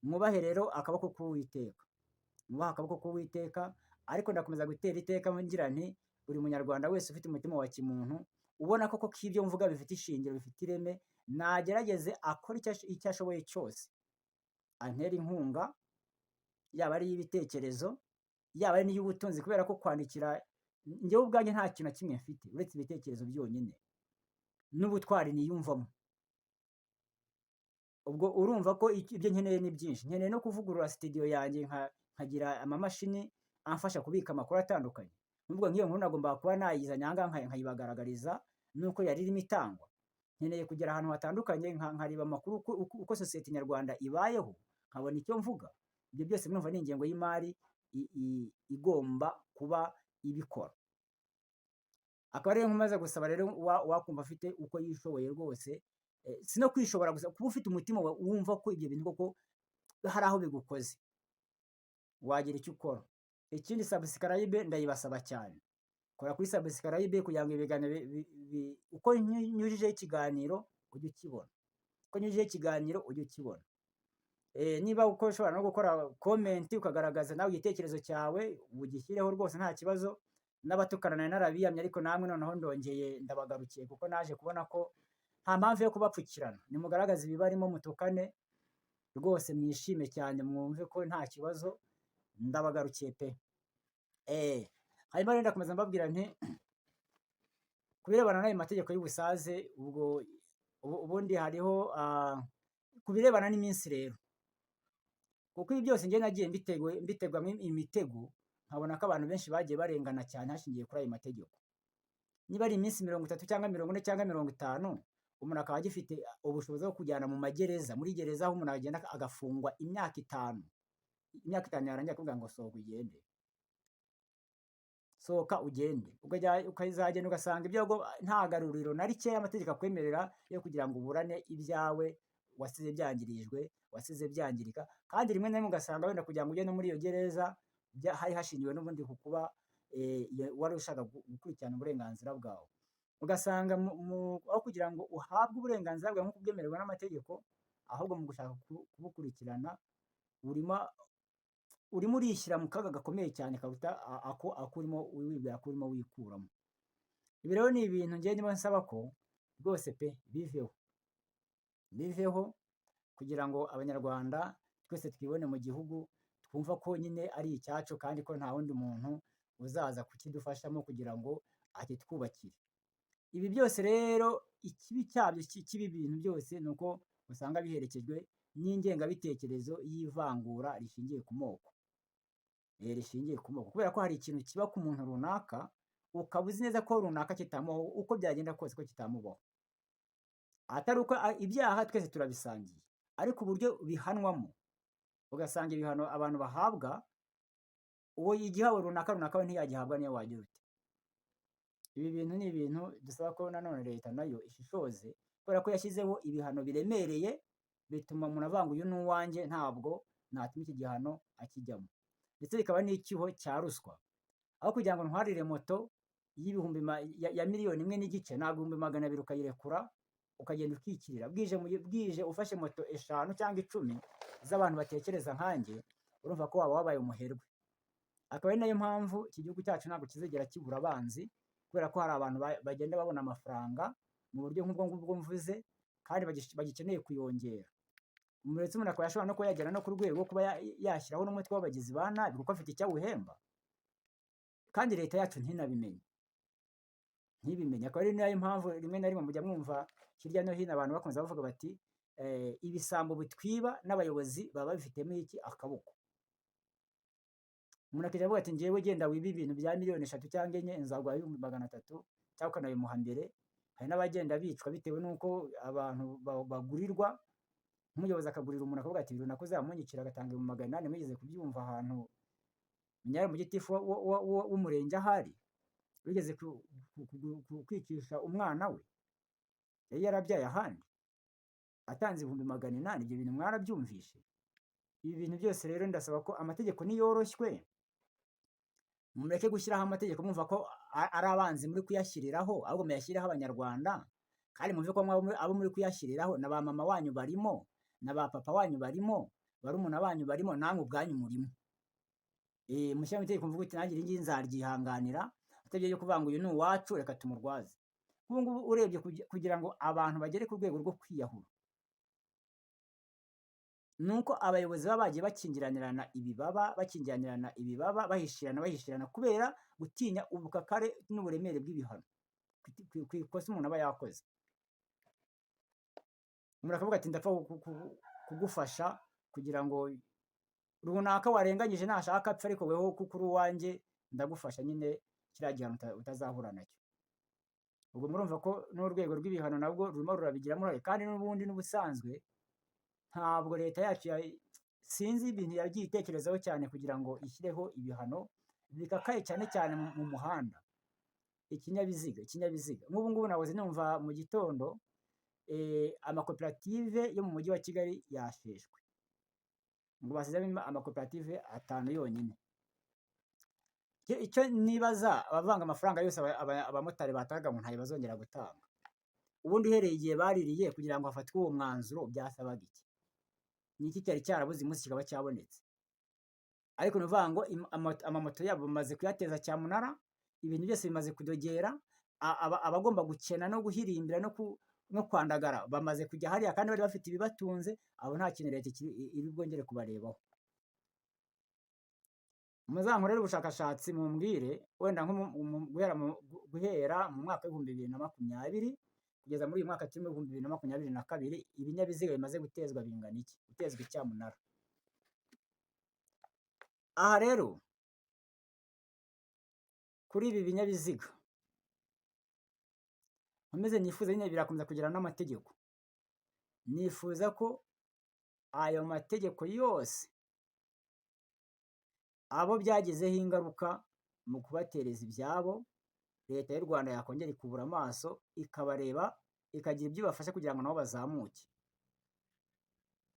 Speaker 1: Mwubahe rero akaboko k'Uwiteka, mwubahe akaboko k'Uwiteka, ariko ndakomeza gutera iteka ngira nti buri munyarwanda wese ufite umutima wa kimuntu, ubona koko ko ibyo mvuga bifite ishingiro, bifite ireme, nagerageze akore icyo ashoboye cyose, antere inkunga, yaba ari iy'ibitekerezo, yaba ari n'iy'ubutunzi, kubera ko kwandikira njyewe ubwanjye nta kintu na kimwe mfite uretse ibitekerezo byonyine n'ubutwari niyumvamo. Ubwo urumva ko ibyo nkeneye ni byinshi. Nkeneye no kuvugurura studio yanjye, nkagira amamashini amfasha kubika amakuru atandukanye. Nubwo nk'iyo nkuru nagombaga kuba nayizanye aha ngaha nkayibagaragariza n'uko yari irimo itangwa. Nkeneye kugera ahantu hatandukanye nkareba amakuru uko sosiyete nyarwanda ibayeho, nkabona icyo mvuga. Ibyo byose murumva ni ingengo y'imari igomba kuba ibikora. Akaba ariyo nkomeza gusaba rero wakumva afite uko yishoboye rwose, si no kwishobora gusa, kuba ufite umutima wumva ko ibyo bintu koko hari aho bigukoze, wagira icyo ukora. Ikindi, subscribe ndayibasaba cyane. Kora kuri subscribe kugira ngo ibiganiro uko nyujijeho ikiganiro ujye ukibona. Uko nyujijeho ikiganiro ujye ukibona. Niba uko ushobora no gukora comment ukagaragaza nawe igitekerezo cyawe, ugishyireho rwose nta kibazo. N'abatukana nari narabiyamye, ariko namwe noneho ndongeye ndabagarukiye, kuko naje kubona ko nta mpamvu yo kubapfukirana. Nimugaragaze ibibarimo, mutukane rwose, mwishime cyane, mwumve ko nta kibazo, ndabagarukiye pe. Hanyuma rero ndakomeza mbabwira nti ku birebana n'ayo mategeko y'ubusaze, ubwo ubundi hariho ku birebana n'iminsi rero, kuko ibi byose njye nagiye mbitegwamo imitego, nkabona ko abantu benshi bagiye barengana cyane hashingiwe kuri ayo mategeko. Niba ari iminsi 30 cyangwa 40 cyangwa 50, umuntu akaba agifite ubushobozi bwo kujyana mu magereza, muri gereza aho umuntu agenda agafungwa imyaka 5, imyaka 5 yarangira akakubwira ngo sohoka ugende, sohoka ugende, ukazagenda ugasanga ibyo nta garuriro na rikeya amategeko akwemerera yo kugira ngo uburane ibyawe wasize byangirijwe, wasize byangirika. Kandi rimwe na rimwe ugasanga wenda kugira ngo ujye no muri iyo gereza hari hashingiwe n'ubundi ku kuba wari ushaka gukurikirana uburenganzira bwawe, ugasanga aho kugira ngo uhabwe uburenganzira bwawe nk'uko ubwemererwa n'amategeko, ahubwo mu gushaka kubukurikirana urimo urishyira mu kaga gakomeye cyane karuta ako urimo wibwira ko urimo wikuramo. Ibi rero ni ibintu njye ndimo nsaba ko rwose pe biveho, biveho kugira ngo Abanyarwanda twese twibone mu gihugu, twumva ko nyine ari icyacu kandi ko nta wundi muntu uzaza kukidufashamo kugira ngo akitwubakire. Ibi byose rero, ikibi cyabyo cy'ibi bintu byose ni uko usanga biherekejwe n'ingengabitekerezo y'ivangura rishingiye ku moko, rishingiye ku moko, kubera ko hari ikintu kiba ku muntu runaka ukaba uzi neza ko runaka kitamubaho, uko byagenda kose ko kitamubaho. Atari uko ibyaha twese turabisangiye, ariko uburyo bihanwamo, ugasanga ibihano abantu bahabwa, uwo igihawe runaka, runaka we ntiyagihabwa niyo wagira ute. Ibi bintu ni ibintu dusaba ko nanone leta nayo ishishoze, kubera ko yashyizeho ibihano biremereye bituma umuntu avuga ngo uyu ni uwanjye, ntabwo natuma iki gihano akijyamo. Ndetse bikaba n'icyuho cya ruswa. Aho kugira ngo ntwarire moto y'ibihumbi ya 1.5 miliyoni, ntabwo 200,000 ukayirekura ukagenda ukikirira. Bwije ufashe moto eshanu cyangwa 10 z'abantu batekereza nkanjye, urumva ko waba wabaye umuherwe. Akaba ari nayo mpamvu iki gihugu cyacu ntabwo kizigera kibura abanzi, kubera ko hari abantu bagenda babona amafaranga mu buryo nk'ubwo ngubwo mvuze, kandi bagikeneye kuyongera. Ndetse umuntu akaba ashobora no kuba yagera no ku rwego rwo kuba yashyiraho n'umutwe w'abagizi ba nabi kuko afite icyo awuhemba, kandi leta yacu ntinabimenye, ntibimenye. Akaba ari nayo mpamvu rimwe na rimwe mujya mwumva hirya no hino abantu bakomeza bavuga bati ibisambo bitwiba n'abayobozi baba babifitemo iki akaboko. Umuntu akajya avuga ati njyewe genda wibe ibintu bya miliyoni 3 cyangwa 4, nzaguha 300,000, cyangwa ukanabimuha mbere. Hari n'abagenda bicwa bitewe n'uko abantu bagurirwa, nk'umuyobozi akagurira umuntu akavuga ati runaka uzamunyicira, agatanga 800,000. Mwigeze kubyumva ahantu nyari mu gitifu w'umurenge ahari wigeze kwicisha umwana we yari yarabyaye ahandi atanze 800,000. Ibyo bintu mwarabyumvishe. Ibi bintu byose rero ndasaba ko amategeko niyoroshywe, mureke gushyiraho amategeko mwumva ko ari abanzi muri kuyashyiriraho, ahubwo muyashyireho Abanyarwanda, kandi mwumve ko abo muri kuyashyiriraho na ba mama wanyu barimo, na ba papa wanyu barimo, barumuna banyu barimo, namwe ubwanyu murimo. Mushyire mu itegeko muvuge uti nanjye iri ngiri nzaryihanganira, atari ibyo kuvuga ngo uyu ni uwacu reka tumurwaze. Nk'ubu ngubu urebye kugira ngo abantu bagere ku rwego rwo kwiyahura, Ni uko abayobozi baba bagiye bakingiranirana ibibaba, bakingiranirana ibibaba, bahishirana, bahishirana kubera gutinya ubukakare n'uburemere bw'ibihano ku ikosa umuntu aba yakoze. Umuntu akavuga ati ndapfa kugufasha kugira ngo runaka warenganyije nashaka apfe, ariko weho kuko uri uwanjye ndagufasha nyine kiriya gihano utazahura nacyo. Ubwo murumva ko n'urwego rw'ibihano nabwo rurimo rurabigiramo uruhare, kandi n'ubundi n'ubusanzwe ntabwo leta yacu sinzi ibintu yagiye itekerezaho cyane kugira ngo ishyireho ibihano bikakaye cyane cyane mu muhanda. Ikinyabiziga nk'ubu ngubu nahoze numva mu gitondo amakoperative yo mu mujyi wa Kigali yasheshwe, ngo basizemo amakoperative 5 yonyine. Icyo nibaza, abavanga amafaranga yose abamotari batangaga ngo ntayo bazongera gutanga. Ubundi uhereye igihe baririye kugira ngo hafatwe uwo mwanzuro byasabaga iki? Ni iki cyari cyarabuze umunsi kikaba cyabonetse? Ariko ni ukuvuga ngo amamoto yabo bamaze kuyateza cyamunara, ibintu byose bimaze kudogera, abagomba gukena no guhirimbira no kwandagara bamaze kujya hariya kandi bari bafite ibibatunze, abo nta kintu leta iri bwongere kubarebaho. Muzankorere ubushakashatsi mumbwire, wenda nko guhera mu mwaka w'2020 kugeza muri uyu mwaka turimo 2022, ibinyabiziga bimaze gutezwa bingana iki? Gutezwa icyamunara. Aha rero kuri ibi binyabiziga nkomeze nifuza nyine birakomeza kugira n'amategeko. Nifuza ko ayo mategeko yose abo byagizeho ingaruka mu kubatereza ibyabo, leta y'u Rwanda yakongera ikubura amaso ikabareba, ikagira ibyo ibafasha kugira ngo nabo bazamuke.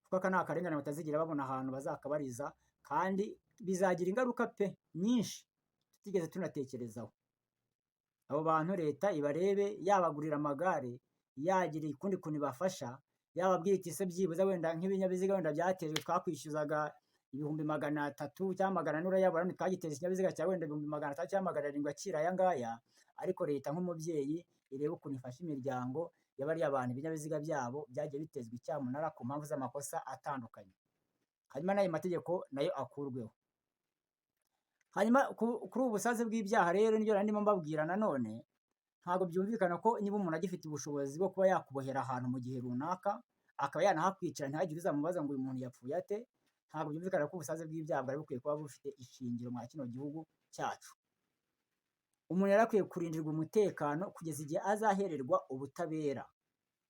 Speaker 1: Kuko aka ni akarengane batazigera babona ahantu bazakabariza, kandi bizagira ingaruka pe nyinshi tutigeze tunatekerezaho. Abo bantu leta ibarebe, yabagurira amagare, yagira ukundi kuntu ibafasha, yababwira iti se byibuze wenda nk'ibinyabiziga wenda byatejwe twakwishyuzaga 300,000 cyangwa 400 urayabura, ntitwagiteza ikinyabiziga cyawe wenda 600,000 cyangwa 700 akira aya ngaya, ariko leta nk'umubyeyi irebe ukuntu ifasha imiryango y'abariya bantu ibinyabiziga byabo byagiye bitezwa icyamunara ku mpamvu z'amakosa atandukanye. Hanyuma n'ayo mategeko nayo akurweho. Hanyuma kuri ubu busaze bw'ibyaha rero nibyo nari ndimo mbabwira nanone, ntabwo byumvikana ko niba umuntu agifite ubushobozi bwo kuba yakubohera ahantu mu gihe runaka, akaba yanahakwicira ntihagire uzamubaza ngo uyu muntu yapfuye ate, ntabwo byumvikana ko ubusaze bw'ibyaha bwari bukwiye kuba bufite ishingiro mwa kino gihugu cyacu. Umuntu yari akwiye kurindirwa umutekano kugeza igihe azahererwa ubutabera,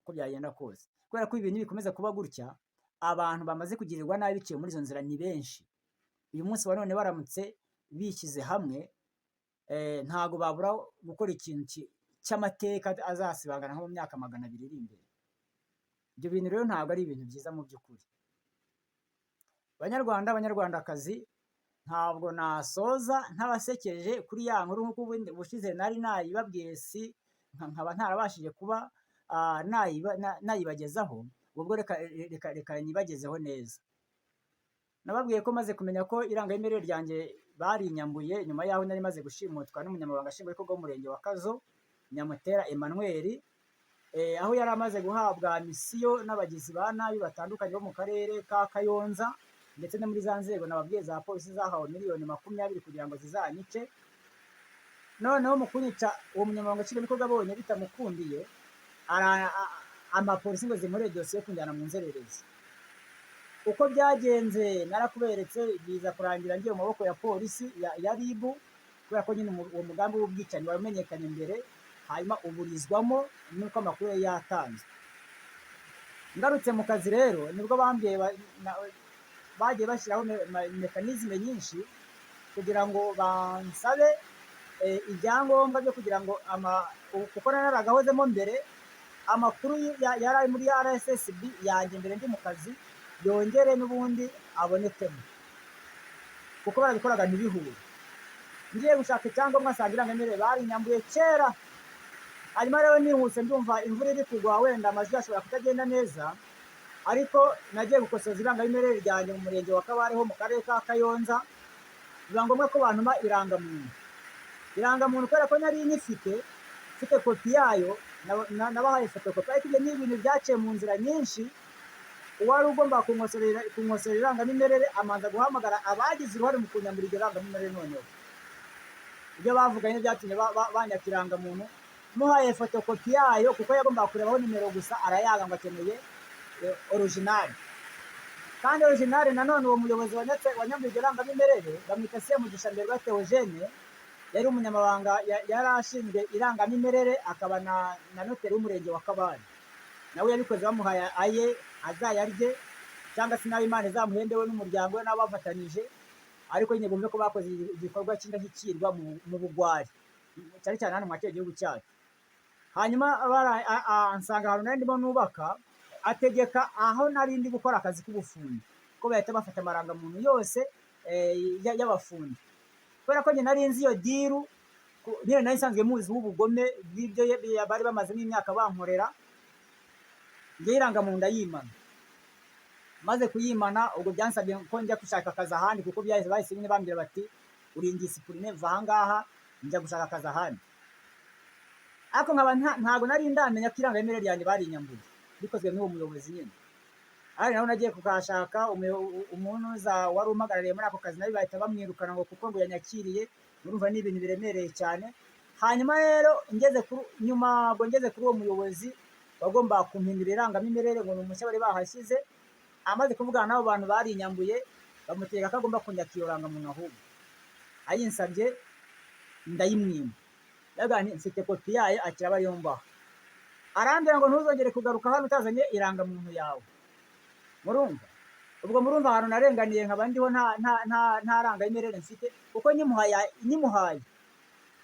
Speaker 1: uko byagenda kose. Kubera ko ibintu bikomeza kuba gutya, abantu bamaze kugirirwa nabi biciye muri izo nzira ni benshi. Uyu munsi wa none baramutse bishyize hamwe, ntabwo babura gukora ikintu cy'amateka azasibangana nko mu myaka 200 iri imbere. Ibyo bintu rero ntabwo ari ibintu byiza mu by'ukuri. Banyarwanda, banyarwandakazi, ntabwo nasoza ntabasekeje kuri ya nkuru nk'uko ubushize nari nayibabwiye, si nkaba ntarabashije kuba nayibagezaho, ubwo reka nyibagezeho neza. Nababwiye ko maze kumenya ko irangamimerere ryanjye barinyambuye nyuma y'aho nari maze gushimutwa n'umunyamabanga nshingwabikorwa w'umurenge wa Kazo, Nyamutera Emmanuel, aho yari amaze guhabwa misiyo n'abagizi ba nabi batandukanye bo mu karere ka Kayonza, ndetse no muri za nzego nababwiye za polisi zahawe miliyoni 20 kugira ngo zizanyice. Noneho mu kunyica uwo munyamabanga nshingwabikorwa abonye bitamukundiye, amapolisi ngo zinkorere dosiye yo kunjyana mu nzererezi. Uko byagenze narakuberetse, biza kurangira ngiye mu maboko ya polisi ya RIB, kubera ko nyine uwo mugambi w'ubwicanyi wamenyekanye mbere, hanyuma uburizwamo n'uko amakuru yari yatanzwe. Ngarutse mu kazi rero nibwo bambwiye bagiye bashyiraho mécanismes nyinshi kugira ngo bansabe ibyangombwa byo kugira ngo kuko nari naragahozemo mbere, amakuru yari ari muri RSSB yanjye mbere ndi mu kazi yongere n'ubundi abonekemo, kuko barabikoraga ntibihure. Ngiye gushaka icyangombwa nsanga irangamimerere barinyambuye kera. Hanyuma rero nihuse, ndumva imvura iri kugwa, wenda amajwi ashobora kutagenda neza, ariko nagiye gukosoza irangamimerere ryanjye mu murenge wa Kabare ho mu karere ka Kayonza, biba ngombwa ko bantuma irangamuntu. Irangamuntu kubera ko nari nyifite, mfite kopi yayo, nabahaye fotokopi, ariko ibyo ni ibintu byaciye mu nzira nyinshi. Uwari ugomba kunkosorera irangamimerere amanza guhamagara abagize uruhare mu kunyambura iryo rangamimerere. Noneho ibyo bavuganye byatumye banyaka irangamuntu, muhaye fotokopi yayo kuko yagombaga kurebaho nimero gusa, arayanga ngo akeneye original. Kandi original nanone, uwo muyobozi wanyambuye iryo rangamimerere bamwita Semugisha Mberwa Theogene, yari umunyamabanga, yari ashinzwe irangamimerere, akaba na noteri w'umurenge wa Kabare. Nawe yabikoze bamuhaye aye, azayarye cyangwa se nawe Imana izamuhembe we n'umuryango we n'abafatanyije. Ariko nyine bumve ko bakoze igikorwa cy'indashyikirwa mu bugwari, cyane cyane hano mu gihugu cyacu. Hanyuma ansanga ahantu nari ndimo nubaka, ategeka aho nari ndi gukora akazi k'ubufundi ko bahita bafata amarangamuntu yose y'abafundi, kubera ko njye nari nzi iyo deal nyine, nari nsanzwe muzi w'ubugome bw'ibyo bari bamazemo imyaka bankorera. Njye irangamuntu ndayimana. Maze kuyimana, ubwo byansabye ko njya gushaka akazi ahandi, kuko bahise nyine bambwira bati: "Uri indiscipliné, va ahangaha." Njya gushaka akazi ahandi, ariko nkaba ntabwo nari ndamenya ko irangamimerere ryanjye barinyambuye bikozwe n'uwo muyobozi nyine. Ari naho nagiye kukahashaka, umuntu wari umpagarariye muri ako kazi nawe bahita bamwirukana ngo kuko ngo yanyakiriye. Murumva ni ibintu biremereye cyane. Hanyuma rero ngeze kuri nyuma, ubwo ngeze kuri uwo muyobozi wagombaga kumpindura irangamimerere, ngo ni umushya bari bahashyize, amaze kuvugana n'abo bantu barinyambuye, bamutegeka ko agomba kunyaka iyo rangamuntu. Ahubwo ayinsabye ndayimwima, ndavuga nti: "Mfite kopi yayo, akira aba ariyo mbaho." Arambwira ngo: "Ntuzongere kugaruka hano utazanye irangamuntu yawe." Murumva, ubwo murumva ahantu narenganiye, nkaba ndiho nta rangamimerere mfite, kuko nyimuhaye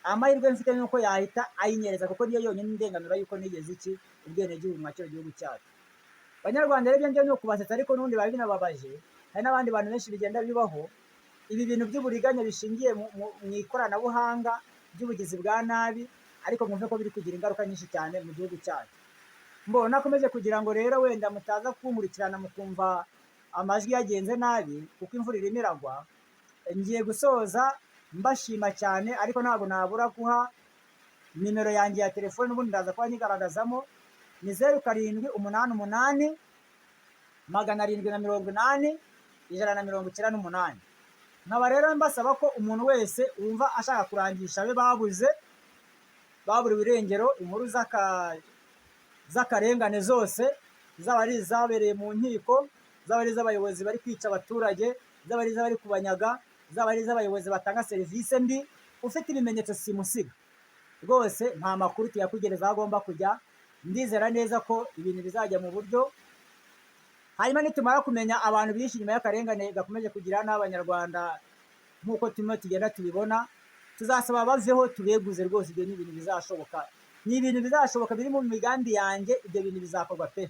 Speaker 1: amahirwe mfite nuko yahita ayinyereza, kuko niyo yonyine indenganura yuko nigeze iki ubwenegihugu mwa kino gihugu cyacu. Banyarwanda rero, ibyo ngibyo ni ukubasetsa, ariko n'ubundi biba binababaje. Hari n'abandi bantu benshi bigenda bibaho, ibi bintu by'uburiganya bishingiye mu ikoranabuhanga by'ubugizi bwa nabi, ariko mwumve ko biri kugira ingaruka nyinshi cyane mu gihugu cyacu. Mbona nakomeje kugira ngo rero wenda mutaza kunkurikirana mukumva amajwi yagenze nabi, kuko imvura irimo iragwa. Ngiye gusoza mbashima cyane, ariko ntabwo nabura guha nimero yanjye ya telefone, ubundi ndaza kuba nyigaragazamo. Ni 0788 780 198. Nkaba rero mbasaba ko umuntu wese wumva ashaka kurangisha abe babuze, baburiwe irengero, inkuru z'akarengane zose, zaba ari izabereye mu nkiko, zaba ari iz'abayobozi bari kwica abaturage, zaba ari iz'abari kubanyaga, zaba ari iz'abayobozi batanga serivisi mbi, ufite ibimenyetso simusiga rwose, nta makuru tuyakugereza aho agomba kujya. Ndizera neza ko ibintu bizajya mu buryo. Hanyuma nitumara kumenya abantu bishe inyuma y'akarengane gakomeje kugira n'Abanyarwanda, nk'uko turimo tugenda tubibona, tuzasaba baveho, tubeguze rwose. Ibyo ni ibintu bizashoboka, ni ibintu bizashoboka, biri mu migambi yanjye. Ibyo bintu bizakorwa pe.